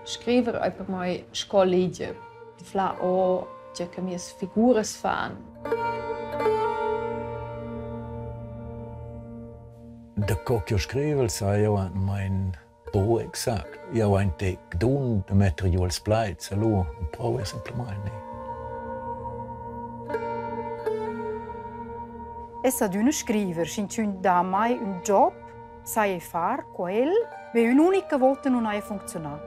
Scriver ei per mei sco leger. Fla o tge che mias figuras fan. Da co ch'jeu scrivel sai jeu aunc mein buc exact. Jeu hai in tec dun da metter giu ils plaids, allura emprova jeu semplamein. Es adüna scriver, sch'inchün dà a mai ün job, saja far quel, be ün'unica vouta nun haja funcziunà.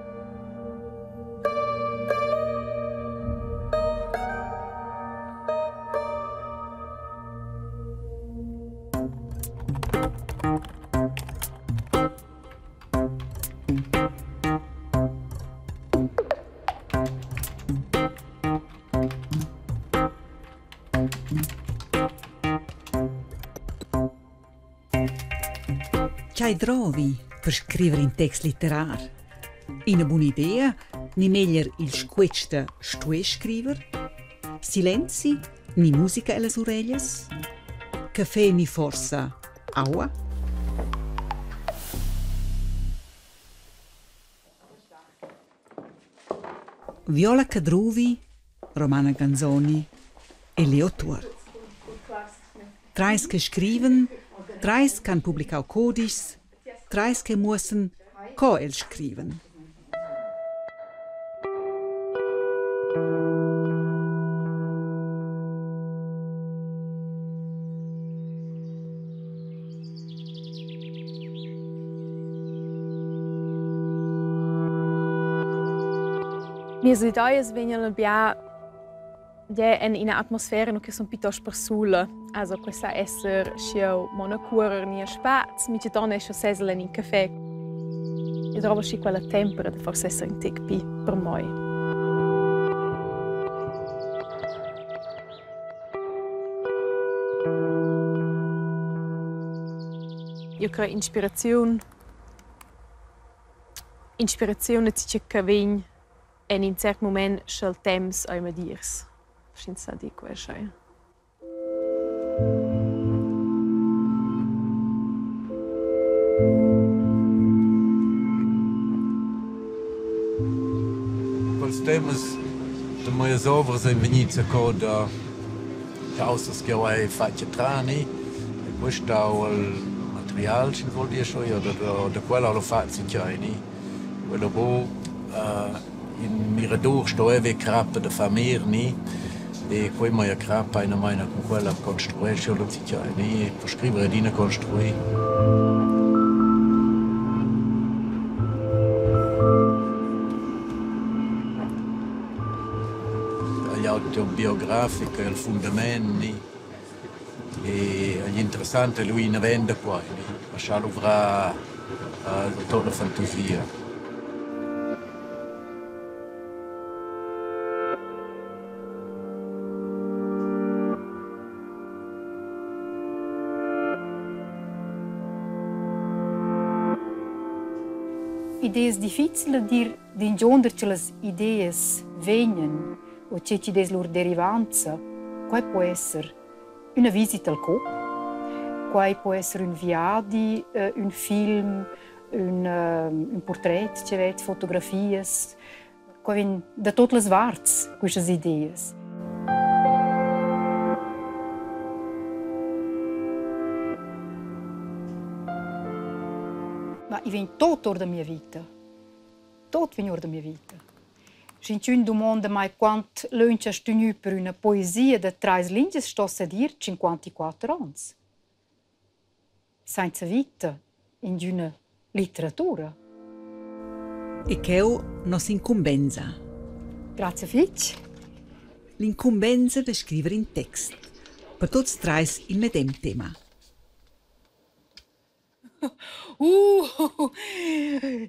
Tgei drovi per scriver in text litterar? Ina buna idea ni meglier il squetsch da stuer scriver? Silenzi ni musica ellas ureglias? Caffè ni forsa aua? Viola Cadruvi, Romana Ganzoni e Leo Tuor. Treis che scrivan, treis che han publicau codischs, treis che muossan co els scrivan. Mias ideas vegnan bia ja en ina atmosfera che sun piuttosto persula. Also questa esser sch'jeu mon a cuorer ni a spaz, mi donna esce sesel en in café. Io trovo schi quella tempera da forse esser in tic pi per moi. Io crei inspiraziun inspiraziun e tgi che vegn en in cert mument sch'el temps ei madirs, sch'ins sa dir quei schai. Quels temas da mias ovras ein vegnids a co da caussas ch'jeu hai fatg a Trani e quest stau il material, sch'ins vul dir sco io, da quella ho fatg sincer ni. Quella bu in miradur sto haver crappa da far mir ni e quei meia crappa ina meina cun quella construescha lu ni per scriver adina construir. Agl autobiografica il fundament ni e agl interessant è lu ina venda quai ni, lasciar luvrar tut la fantasia. Id es difficil da dir d'ingionder cha las ideas vegnan o che chi'd es lur derivanza. Quai po esser üna visita al Coop, quai po esser ün viadi, ün film, ün ün purtret che vet, fotografias. Qua vegn da tuot las varts quistas ideas. Ma i vegn tot or da mia vita. Tot vegn or da mia vita. Sch'inchün dumonda mai quant lönch hast tgnü per üna poesia da trais lingias, stossa dir 54 ons. Sainza vita ingüna litteratura. E cheu noss'incumbensa. Grazie fich. L'incumbensa da scriver in text. Per tuts treis il medem tema.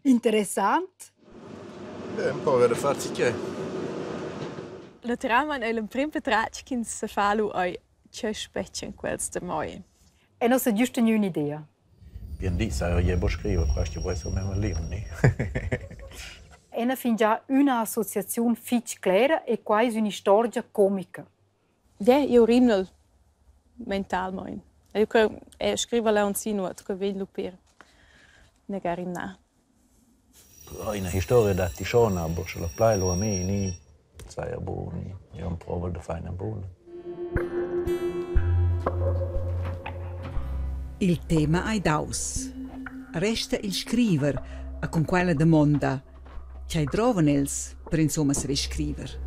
Interessant. Un po da far che. Naturalmein ei l'emprim patratg ch'ins sa far lu ei tgei spetgan quels da mei. E non sa giusta gnün'idea. Bien di, sai jeu buc scriver quest, jeu vuess memma liung, ni? Ena fingià üna associaziun fich clera e quai es ün'istorgia comica. Ja, jeu rimnel mentalmein. Eu crei, scriver leu ensi nuot, quei vegn lu pir inaga rimnar. Ina historia datti schon, aber sche la plai lu a mi ni saja bun, ni jeu emprovel da far ina buna. Il tema ei daus. Resta il scriver e cun quella damonda: Tgei drovan els per insumma saver scriver?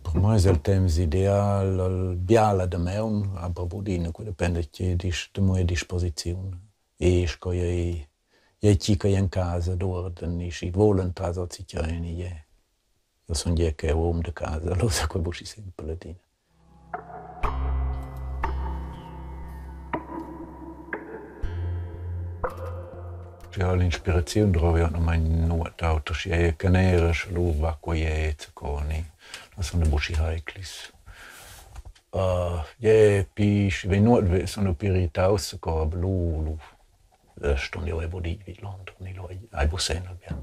Per mei es il temps ideal il biala damaun, aber budina, quei dependa tgei da mia disposiziun. E sco ei ei chi ch'ei en casa d'uorden ni schi volan tras oz ni je. Io sun gie che hom da casa, allura sa quei buc schi sempel adina. Ja, l'inspiraziun drovi ormai nuot auter, schi ei canera, sche lu va quei è zaco ni. Das sun buc schi heiclis. Je, pi schi vegn nuot sun pir irritaus zaco, aber lu lu ston jeu era buc ir vidlonder ni lu ei buc senn bien.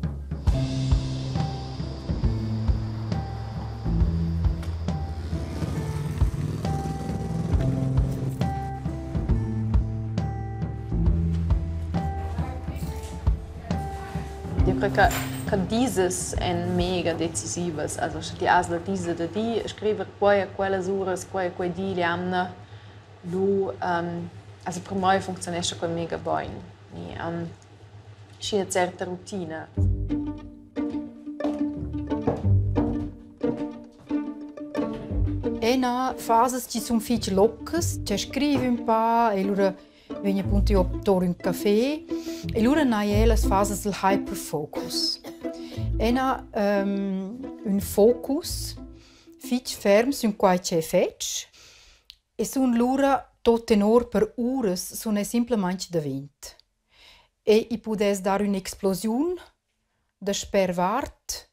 Io crei che che disas èn mega decisivas. Also sche ti has la disa da dir, scriver quei a quellas uras, quei a quei di l'jamna, lu also per mei funcziunescha quei mega bein. Ni schi ina certa rutina. Eu n'ha fasas chi sun fich loccas, cioè scriv ün pa e lura vegn appunto io tour ün café e lura n'haja las fasas dal hyperfocus. Eu n'ha ün focus fich ferm sün quai ch'eu fetsch e sun lura tot tenor per uras sun eu simplamaing davent. E i pudess dar ün'explosiun dasper vart,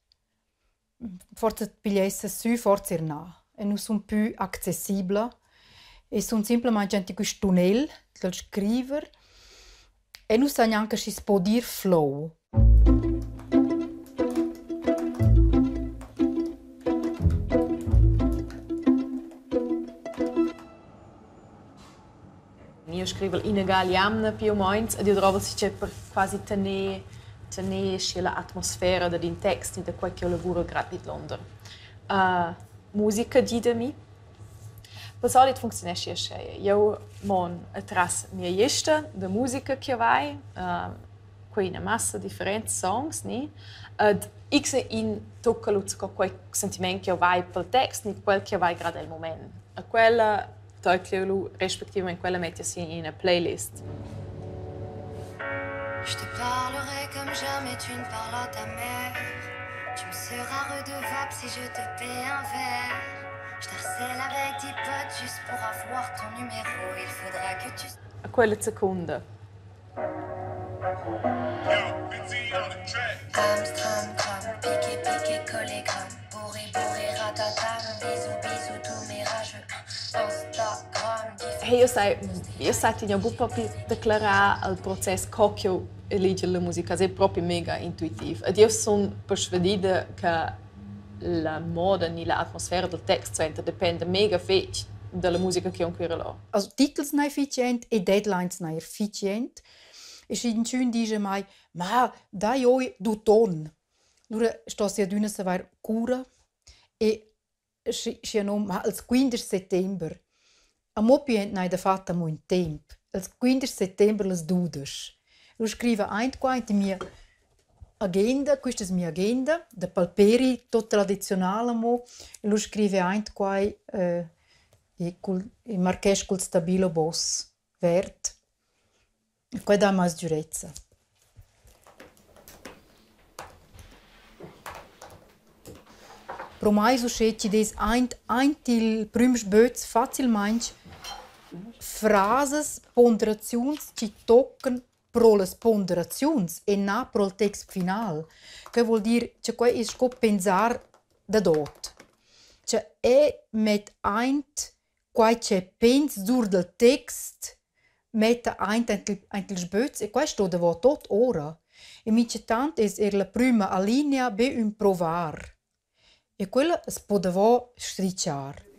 forsa pigliessa sü, forsa eir na. E nu sun pü accessibla e sun simplamaing aint in quist tunnel dal scriver e nu sa gnanca schi's po dir flow. Io scrivel ina ga l'jamna più o meins ed io drovel sincer per quasi tener tener schi la atmosfera dad in text ni da quei ch'jeu lavurel grad vidlunder. Musica gida mi. Per solit funcziuneschi aschia. Jeu mon atras mia gliesta da musica ch'jeu vai, quei ina massa differents songs ni ed x e in tocca lu co quei sentiment ch'jeu vai pel text ni quel ch'jeu vai grad el mument. E quella tocca lu respectivamaing quella metta si in ina playlist. Je te parlerai comme jamais tu ne parles à ta mère. Tu me seras redevable si je te paie un verre. Je t'harcèle avec 10 potes juste pour avoir ton numéro. Il faudra que tu... A quella secunda. Amstram, cram, piqué, piqué, collé, gramme. Bourré, bourré, ratatam. Bisous, bisous, tous mes rageux. Instagram, Hey, io sai, io sai ti buc propi declarar al process co ch'jeu eligel la musica, es propi mega intuitiv. Ed io sun persvadida che la moda ni la atmosfera dal text suenter dependa mega fetg dalla musica che enquira là. Also titels n'hai fich jent e deadlines n'hai eir fich jent. E sch'inchün disch a mai: «Ma dai oi d'uton!» Lura stoss i adüna savair cura e schi schi nom ma als 15 settember. Amo pü jent n'hai dafatta amo ün temp. Als 15 settember las 12. Lu scriva aint qua aint in mia agenda, quista es mia agenda da palperi, tot tradiziunal amo, e lu scriva aint quai e cul e marchesch cul stabilo boss verd. E quai dà ma sgürezza. Pro mai es uschè chi'd es aint aint il prüm sböz facilmaing frasas, ponderaziuns chi toccan pro las ponderaziuns e na pro'l text final. Quai voul dir cha quai es sco pensar dad ot. Cha eu met aint quai ch'eu pens sur dal text, metta aint aint il aint il sböz e quai sto davo tuot ora. E minchatant es eir la prüma alinea be ün provar. E quella as po davo strichar.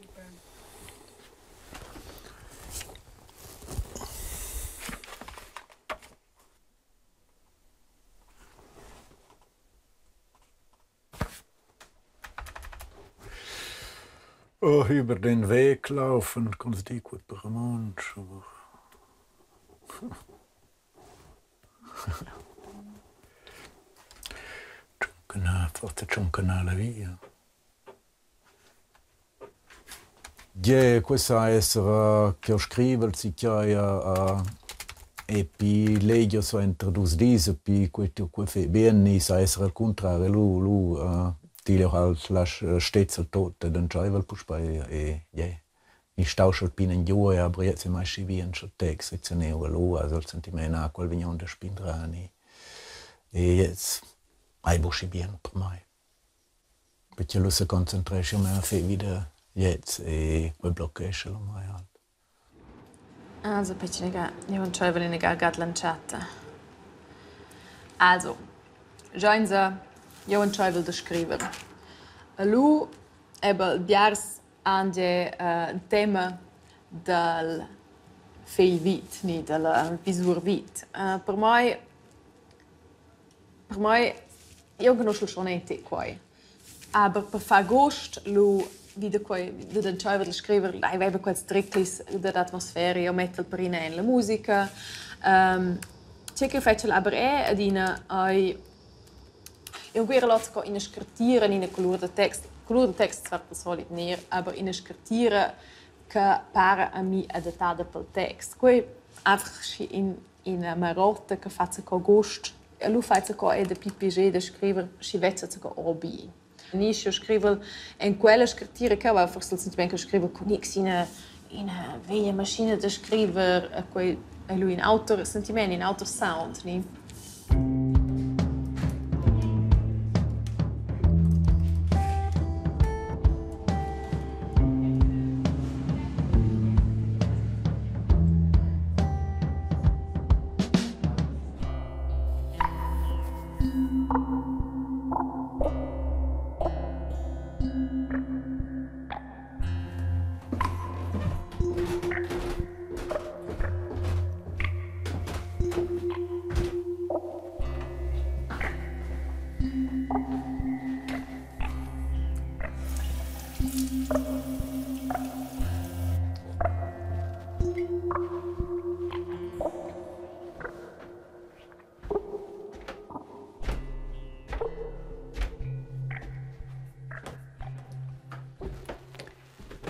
Oh, über den Weg laufen, cun di quei per romontsch, aber tschuncanar, forsa tschuncanar la via. Gie, quei sa esser ch'jeu scrivel si cheu epi legiu suenter dus dis epi quei quei fetg bien ni sa esser al cuntrari lu lu til jeu halt lasch stezzel tot ed entscheivel puspei e gie mi stauschel pin engiu aber jetzt ei mai schi bien sch'el text ei teniu lu also il sentiment ah quel vegn aunc da spindrar ni e jetzt ei buc schi bien per mei. Perché lu seconcentrescha mei fetg vida gliez e quei blochescha lu mei halt. Also Petrega, jeu entscheivel inaga gad l'entschatta. Also, Giainsa, jeu entscheivel da scriver. E lu ebel biars han gie il tema dal fegl vit ni dalla visur vit. Per mei Per mei, jeu conoschel schon in tec quei. Aber per far gust lu vi da quei dad entscheiver da scriver, ei veva quels triclis dad atmosfera, jeu mettel per ina en la musica. Tgei ch'jeu fetschel aber era adina ei, jeu guerel oz co ina scartira ni ina colur da text, colur da text va pel solit ner, aber ina scartira che para a mi adattada pel text. Quei einfach schi in ina marotta che fa zaco gust. E lu fai zaco era dapi pli da scriver, schi vezza zaco ora bi. Ni sch'jeu scrivel en quella scartira cheu va forse il sentiment che scrivo cun x ina ina veglia maschina da scriver e quei ei lu in auter sentiment, in auter sound, ni?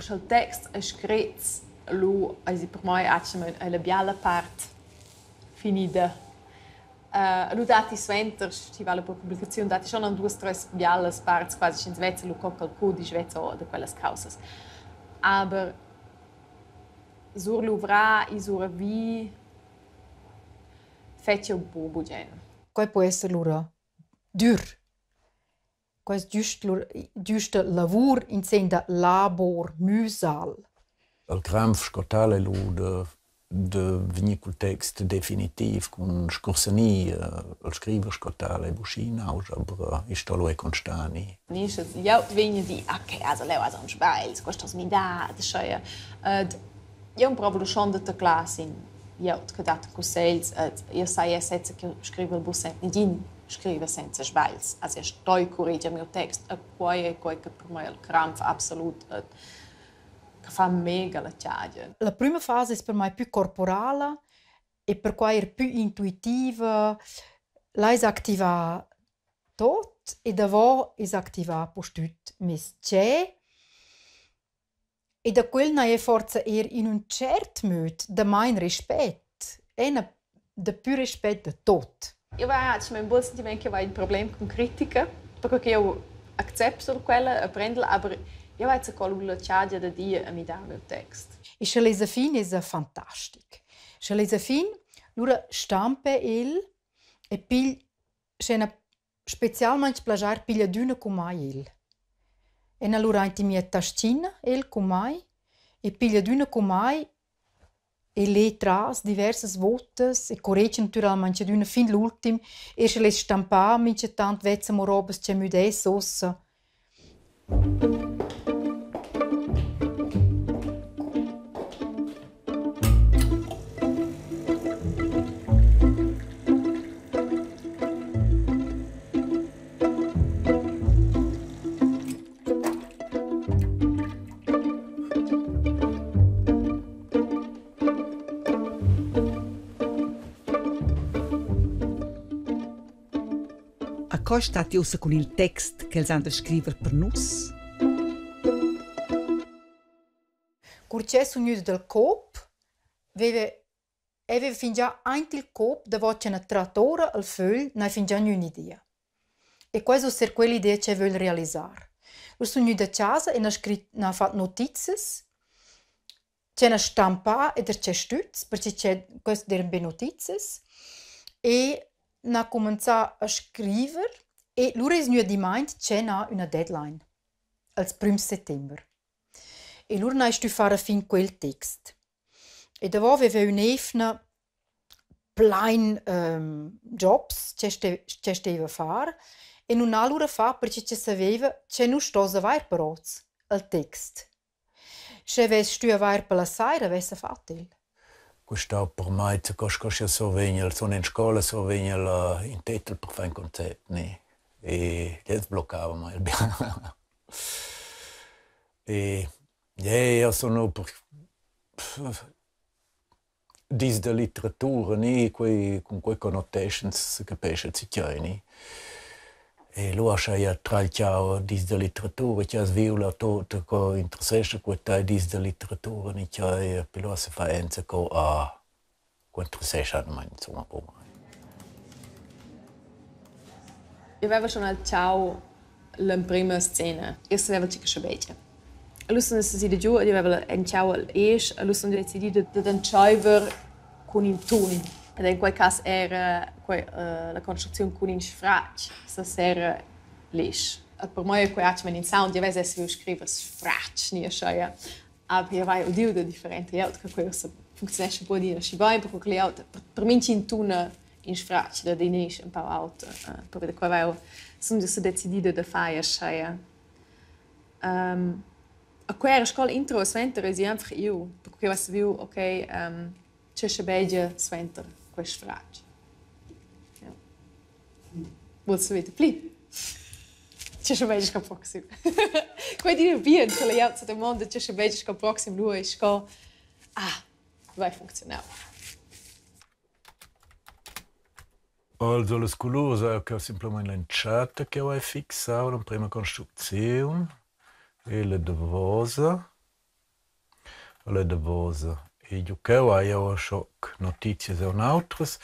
Sch'el text ei screts, lu eisi per mei atgnamein la biala part finida. Lu datti suenter, sch'i vala per publicaziun, datti schon aunc duas treis bialas parts quasi sch'ins vezza lu co ch'el cudisch vezza ora da quellas caussas. Aber surluvrar e survi fetsch jeu buc bugen. Quai po esser lura dür. Quai es güst lur güsta lavur in sen da labor müsal. Il Krampf sco tal ei lu da da vegnir cul text definitiv cun scursanir il scriver sco tal ei buc schi nausch, aber i sto lu era constar ni. Ni sche jeu vegn e di, okay, also leu has aunc sbagls, questas midadas, schei. Ed jeu emprovel lu schon da teclar sin glieud che dat cussegls ed io sai er sezza che scriver buc sen negin scriva senza sbagls. Also io stoi curreger miu text e quei è quei che per mei il krampf absolut ed che fa mega la chagia. La prüma fasa es per mai pü corporala e perquai eir pü intuitiva. Là es activà tot e davo es activà pustüt meis tschè. E da quel n'haja forsa eir in ün tschert möd damain respet, ena dapü respet da tot. Eu va atgnamaing buca il sentiment ch'eu vai ün problem cun critica, perche ch'eu acceptel quella e prendel, aber eu hai zacò lura la chagia da dir e midar miu text. E scha l'es a fin esa fantastic. Scha l'es a fin, lura stampa el e pigl sch'ena Specialmaing plaschair piglia adüna cun mai el. En alura aint in mia taschina el cun mai e piglia adüna cun mai e lez tras diversas voutas e corregia natüralmaing adüna fin l'ultim, eir sch'el es stampà minchatant vezza amo robas cha müdess uossa. A co statti ussa cun il text ch'els han da scriver per nus? Cur ch'eu sun gnüda dal Coop, veva eu veva fingià aint il Coop davo cha n'ha trat oura al fögl n'hai fingià gnü ün'idea. E quai es ussa eir quell'idea ch'eu vögl realisar. Eu sun gnüda a chasa e n'ha scrit n'ha fat notizas C'è üna stampà ed er c'è stüz, perche c'è quest d'eiran be notizas e n'ha cumanzà a scriver e lura es gnü adimmaint ch'eu n'ha üna deadline als prüm settember. E lura n'hai stü far a fin quel text. E davo veva ün'eivna plain jobs che ste che steva far e nun ha lura fat perche che saveva che nu stoss avair per hoz al text. Sche vess stü avair per la saira, vessa fat el. Questa per mai co sco sch'jeu survegn sun in scola survegn in tetel per far in concept ne e gliez bloccava mai il bia. E jeu sun per dis da litteratura ni quei cun quei connotations secapescha zatgei ni. E lu aschia tragliau dis da litteratura che has viu la tota co interessescha quei tei dis da litteratura ni tgei e poi lu sefa enzaco ah quei interessescha mai insumma buc mai. Io aveva schon al ciao l'emprima scena. Io saveva tge che schabegia. Lu sun ins sesida giu ed jeu vevel entschau egl esch e lu sun jeu decidida dad entscheiver cun in tun. Ed en quei cass era quei la construcziun cun in sfratg sesera l'isch. E per mei ei quei atgnamein in sound, jeu vess era saviu scriver sfratg ni aschia. Aber jeu vai udiu da differenta glieud che quei ussa funcziunescha buc adina aschi bein, perquei che glieud per mintgin tuna in sfratg dad in esch empau auter. Pervi da quei vai jeu sun jeu sedecidida da far aschia. A quei era sco l'intro suenter eisi einfach iu, perquei ch'jeu hai saviu okay tgei schabegia suenter quest sfratg. Ja. Vul saver dapli? Tgei schabegia sco proxim? Quei di bien che la glieud sedamonda tgei schabegia sco proxim, lu ei sco ah, vai funzionau. Also las colurs eu ch'eu simplamaing l'entschatta ch'eu hai fixau l'emprema construcziun e la davosa, la davosa. E giu cheu hai jeu schoc notizias aunc autras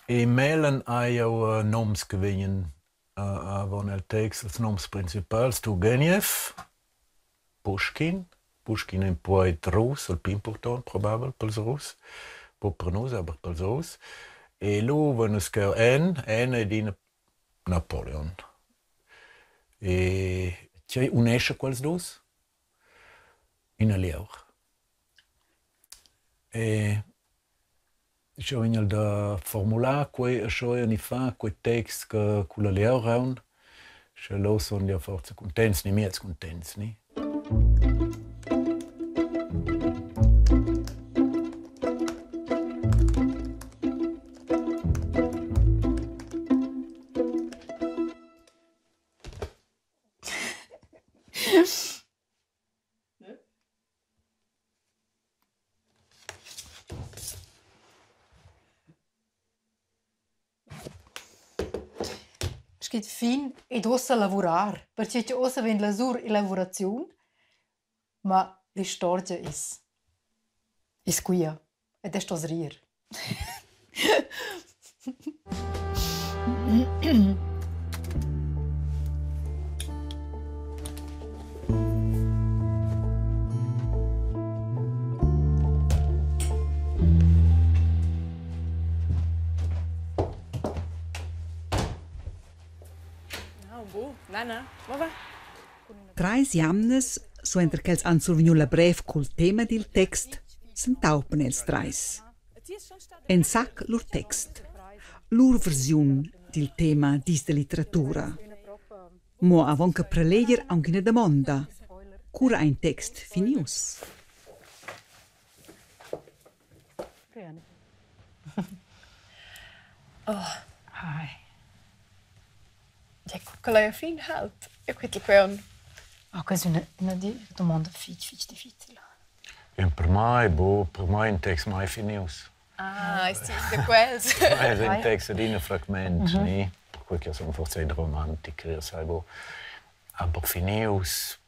e mellen hai jeu noms che vegnan avon el text, ils noms principals Turgenev, Puschkin, Puschkin è ün poet russ, il pli impurtont probabel pels russ, buc per nus, aber pels russ. E lu vein nus cheu En, En ed ina Napoleon. E tgei unescha quels dus? Ina lieur. E Jeu vegnel da formular quei aschia ni far quei text che culla lieur aunc, sche leu sun jeu forsa cuntents ni miez cuntents, ni. Scrit fin ed uossa lavurar, perche cha uossa vegn lasur elavuraziun, ma l'istorgia es es quia ed e stos rir. Treis jamnas suenter ch'els han survegniu la brev cul tema dil text, s'entaupan els treis. En sac lur text, lur versiun dil tema dis da litteratura. Mo avon che preleger aunc ina damonda: Cura ein text finius? Oh. Hi. Ja, quella è fin halt. Io quel quei Ah, questa è una, una domanda fitg, fitg difficile. E per mai, boh, per mai in text mai finius. Ah, ist da quels. Es in text adina fragment, ni? quei che sun forse ein romantiker, io sai bo. Aber finius,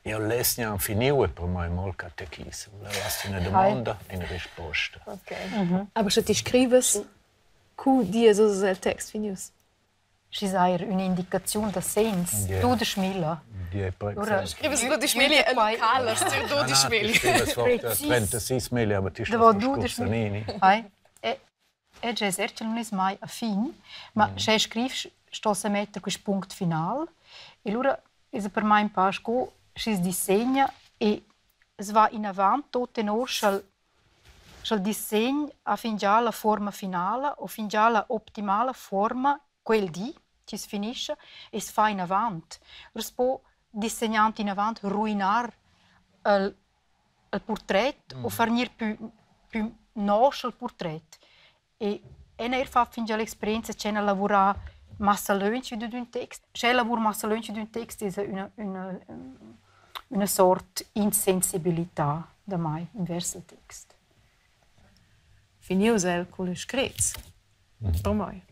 io less gnanc finiu e per mai mo il catechissem. Leu hast ina domanda, ina risposta. Okay. Aber sche ti scrives, cu dias uss el text finius? Schi eir ün'indicaziun da sens, 12.000. Ora scrives 12.000 e localas sur 12.000. Precis. 36.000, aber ti Davo 12.000. Hai. E e già es che nun es mai a fin, ma sche scrivs sto se metter quist punct final e lura esa per mai ün pa sco schi's dissegna e es va inavant tot tenor scha'l scha'l dissegn ha fingià la fuorma finala o fingià la optimala fuorma quel di chi's finischa e's fa inavant. As po dissegnand inavant ruinar il il purtret o far gnir pü pü nosch il purtret. E eu n'he eir fat fingià l'experienza ch'eu n'ha lavurà massa lönch vi d'ün text. Sch'eu lavur massa lönch vi d'ün text esa üna üna üna sort insensibilità da mai invers il text. Finius el cul screts. Per mai.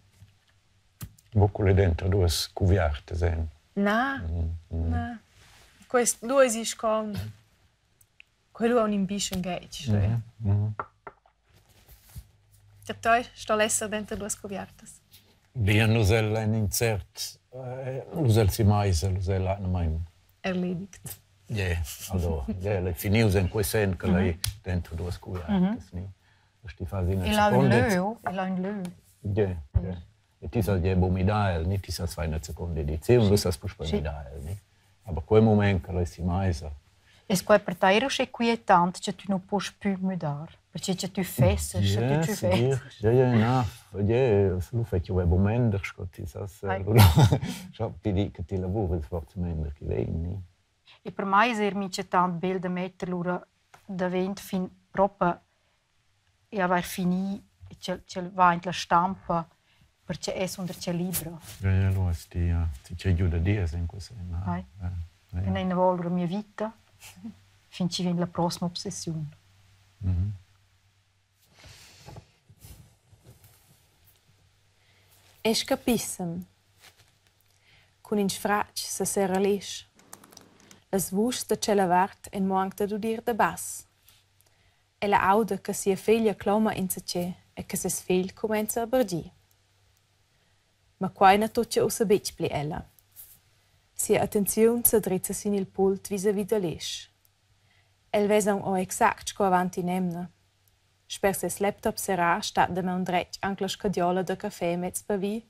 Buc dentro duas cuviartas en. Na, na. Quest lu es sco quello ha un ambition gate. Per te sto l'esser dentro duas cuviartas. Bien, nus el en in cert nus el si meisa, nus el atnamain. Erledigt. Yeah, also, yeah, el finius en quei sen che lei dentro duas cuviartas, ni. Sti fas ina El ha ün lö, el ha ün lö. Yeah, yeah. E ti sas gie buc midar el, ni ti sas far ina seconda ediziun, lu sas puspei midar el, ni. Aber quei moment che lei si meisa. Es quai per tai eir uschè quietant cha tü nu poust pü müdar? Perche cha tü fessas, scha tü tü fessas. Ja, ja, na, ja, lu fetg jeu buc mender, sco ti sas. Scha ti di che ti lavuri forsa mender che vegn, ni. E per mai es eir minchatant bel da metter lura davent fin propa e avair finì ch'el ch'el va aint la stampa perche es under che libra. Ja, ja, lu has ti, ti tgei giu da dir sin quei sen. Ai. E n'ha inavò lura mia vita fin chi vegn la prossima obsessiun. Escapissem. Cun in sfratg seserra l'isch. Las vuschs da tschella vart ein mo aunc dad udir da bass. Ella auda che sia feglia cloma insatgè e che ses fegl cumenza a bargir. Ma quai na tutgia ussa betg pli ella. Sia attenziun sa drizza sin il pult visavi da l'isch. El vesa aunc ora exact sco avant in'emna. Sper ses laptop serrà stat da maun dretg anc la scadiola da café mez pavì,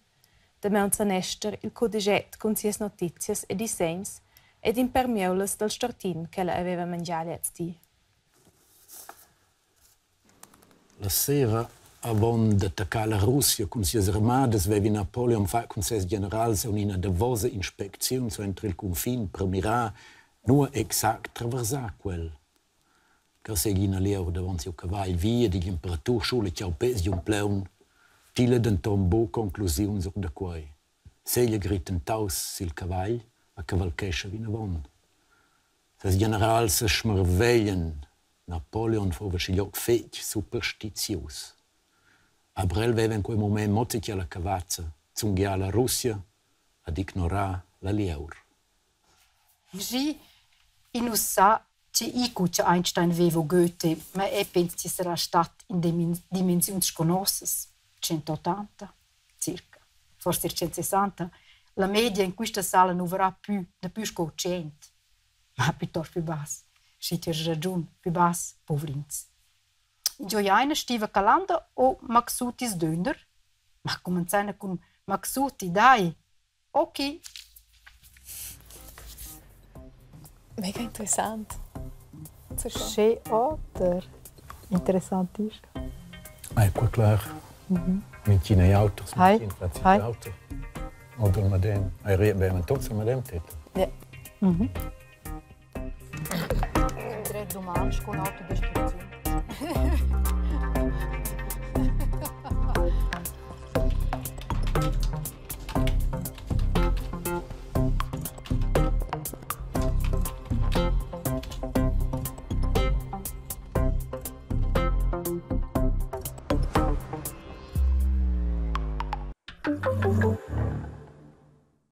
da maun sanester il cudeschet cun sias notizias e dissegns ed in pèr mieulas dal stortin ch'ella aveva mangià gliez di. La sera avon d'attaccar la Russia cun sias armadas veva Napoleon fatg cun ses generals aunc ina davosa inspecziun suenter il cunfin per mirar nua exact traversar quel. Cheu seigi ina lieur davon siu cavagl vi ed igl imperatur schuletgiau péz giun plaun, tila denton buc conclusiuns or da quei. Seglia grittentaus sil cavagl e cavalchescha vinavon. Ses generals sesmarveglian. Napoleon fuva schiglioc fetg superstizius. Aber el veva en quei mument mo tier la cavazza, zunghiar la Russia ad ignorar la lieur. Schi, i nu sa che IQ cha Einstein veva o Goethe, ma eu pens chi sarà stat in dimensiuns sco nossas, 180 circa, forse eir 160. La media in quista sala nu varà pü dapü sco 100, ma piuttost pü bass. Schi ti has ragiun, pü bass, povrins. In Gioiaina stiva Calanda o Maxutis Döner? Ma cumanzaina cun Maxuti, dai! Ok. Mega interessant. Sche oter. Interessant ist. Ecco, clar. Mintgin ei auters, mintgin fa siu auter. Oder il medem. Ei ri bein tuts il medem titel. Ja. Dret rumantsch cun autodestrucziun.